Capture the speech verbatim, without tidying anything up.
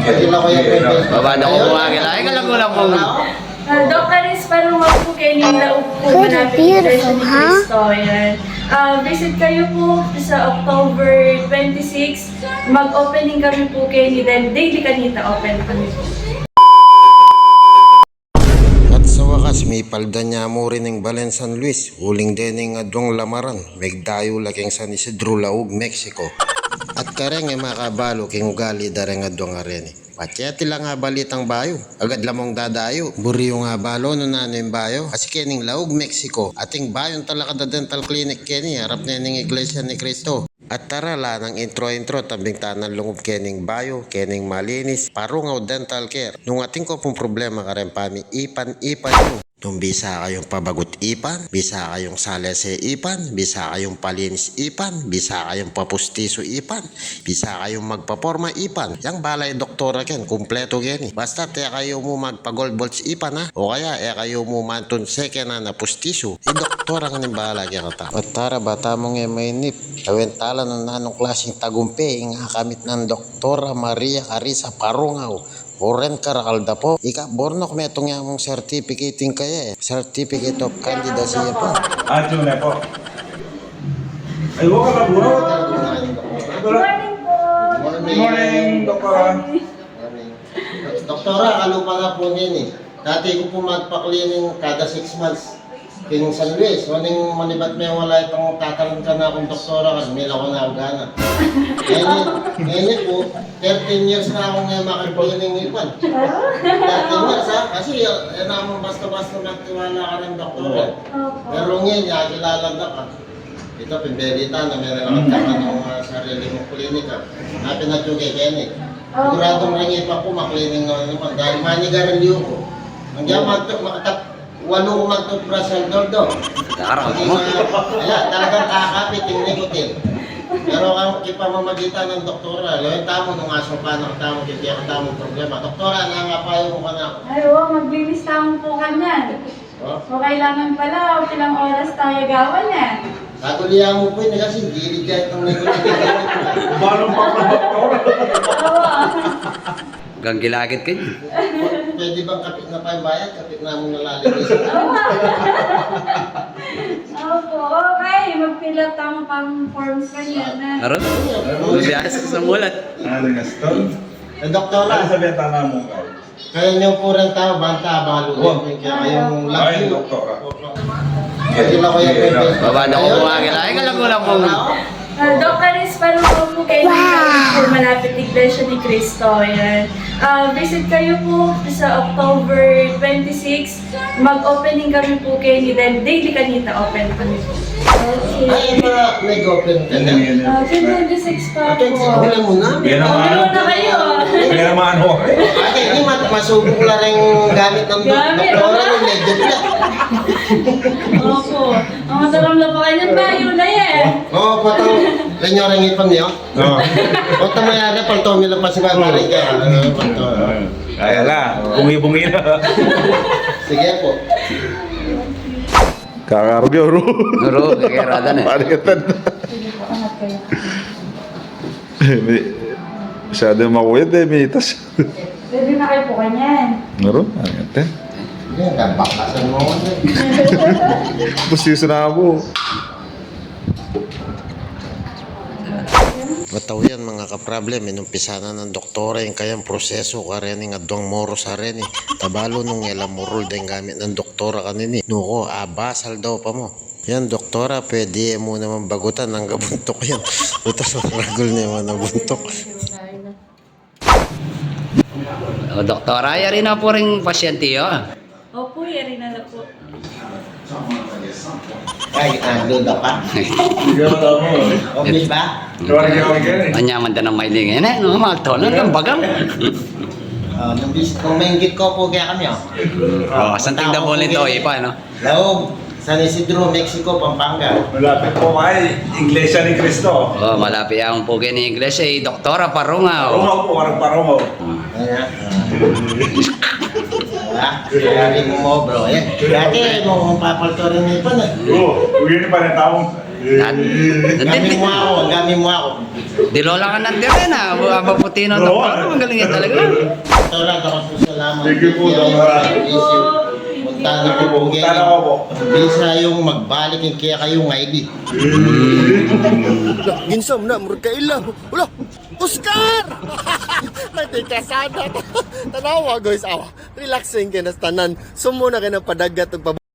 Baba na ko po, agil. Ay, kalago lang po. Ah, Doc Caris, parungaw po keni, laug po, malapit Iglesia ni Cristo. Yan. Ah, visit kayu po sa October twenty-six. Mag-opening kami po keni, then daily kanita open kami po. At sa wakas, mipaldan ya mu rin ing balen San Luis, uling dening aduang lamaran, megdayu la keng San Isidro, laug Mexico. At kareng e makabalu keng ugali da reng aduang areni. Pati ati la nga balitang bayu, agad la mung dadayu. Buri yu nga balu nung nanu ing bayu, asi kening laug Mexico, ating bayung talakad a dental clinic keni, arap ne ning Iglesia ni Cristo. At tara, ala nang intro-intro, tambing tana lungub kening bayu, kening malinis Parungaw Dental Care. Nung atin ko pung problema kareng pamiipan-ipan yu, nung bisa kayung pabagut ipan, bisa kayung salese ipan, bisa kayung palinis ipan, bisa kayung papustisu ipan, bisa kayung magpaporma ipan, yang bala i doktora ken, kumpletu keni. Basta e kayu mu magpa-gold balls ipan, ha? O kaya e kayu mu mantun second hand a pustisu, i doktora ngan ing bala kekatamu. At tara, ba tamung e mainip, awen tala nung nanung klasing tagumpe ing akamit nang Doktora Maria Carissa Parungaw. Uren karakal da pu. Ika, bornok, metung ya mung certificate ing kaya e. Certificate of candidacy ya pu. Ah, ito na po. Ay, wala ka, bro. Good morning po. Good morning, Doktora. Morning. Doktora, kalupa na pu nini. Dati ku pu magpa-cleaning kada six months. King San Luis, uling manibat me wala itang tatalan kanakung doktora, kasi mila ku na gana. Ngeni, ngeni pu, thirteen years na kung e makapilining ipan. Thirteen years, ha? Kasi, e namu basta-basta magtiwala kareng doktora. Opo. Pero ngeni, akilala da ka. Ita, pimbelita na, meron na kang sarili mung klinika. Apin na tuge keni. Opo. Siguradung reng ipan ku maklining na naman. Dahil manigarilyu ku. Ang diyan, magtu-, makatap-, walu ku magtutbras sa aldo-aldo. Darang mo. Ala, talagang kakapit ing nicotine. Pero kung ipamamagitan ng doktora, lawen tamu nung asopan na tamu, kaya tamu problema. Doktora, nanu ing papayo mu kanaku? Ay, oo, maglinis tamu pu kanyan. O? O, kailangan pala, o, ilang oras tamu gawan yan? Kagulian mu pu ini kasi gilid ya itang nicotine. Balong pa pa doktora. Oo. Gagilagit kayu. Pwede bang kapit na pa ing bayad, kapit na mung nalalinis? Opo, okay. Mag-fill up tamu pang forms kanyan na. Aron? Biasa sa mulat. Ano nga stone? E, doktora. Ano sabihan tana mu? Kaya niyo pu reng tau, banta, balu. Kaya kayung lagi. Doktora. Baba na ko pu, agil. Ay, kalago lang po. Ah, Doc Caris, parungaw po keni, laug po, malapit Iglesia ni Cristo. Yan. Ah, visit kayu po sa October twenty-six. Mag-opening kami po keni, then daily kanita open kami po. Okay. Ay, ma-, mag-open ka na? Ah, June twenty-six pa po. Ate, wala mu na. Wala na kayu. Wala na mu. Ate, ini mat-, masubok la reng gamit ng doktora, medyo pula. Opo. Ang mataram na pa kanyan, bayu na yan. Oo, patang, kanyan reng ipan niyo. Oo. Patang mayari, palto mi la pa si Mama Rica. Palto. Kaya la, bungi-bungi na. Sige po. Kakarga, bro. Bro, kaya rada na. Paringatan. Masyado makuyat e, mitas. Pwede na kayu pu kanyan. Meron? Ano yan, te? Yan, kabakasan mu, te. Pusisi na mu. Matau yan, mga kaproblem, inumpisa na nang doktora ing kayang proseso karening aduang moros a reni. Tabalu nung e la murul deng gamit nang doktora kanini. Nuko, abasal daw pa mu. Yan, doktora, pwede mu naman bagutan, angga buntuk yan. Utas, maragul ne man a buntuk. O, doktora, yari na pu ring pasyente yu? Opo, yari na la pu. Ay, ando na pa. Okay ba? Anyaman da nang mailing. E, no, magto na, tambagang. Ah, nung bis-, nung mainggit ku pu kaya kami, o. O, santing da pu nito, ipa, no? Laug, San Isidro, Mexico, Pampanga. Malapit pu keng Iglesia ni Cristo. O, malapit ya pu keni Iglesia, i Doktora Parungaw. Parungaw pu, Parungaw. Hmm. Ayan. Ah, yari mu mo, bro, e. Dati, mu papalto rin ipan, e. O, uwi ni pa na taong Gami mu ako, gami mu ako. Di lola ka ng dire na, bu- ang maputi na. Ano, magaling yan talaga. Tara, dapat po salamat. Thank you po, Doc. Punta na po po. Punta na po po. Bisa yung magbalik yung kaya kayo nga, hindi. Ginsa mu na, murag kaila. Wala, Oscar! Nagtikasada. Tanawa, guys, awa. Relaxing kayo na sa tanan. Sumu na kayo ng padagat ug pab-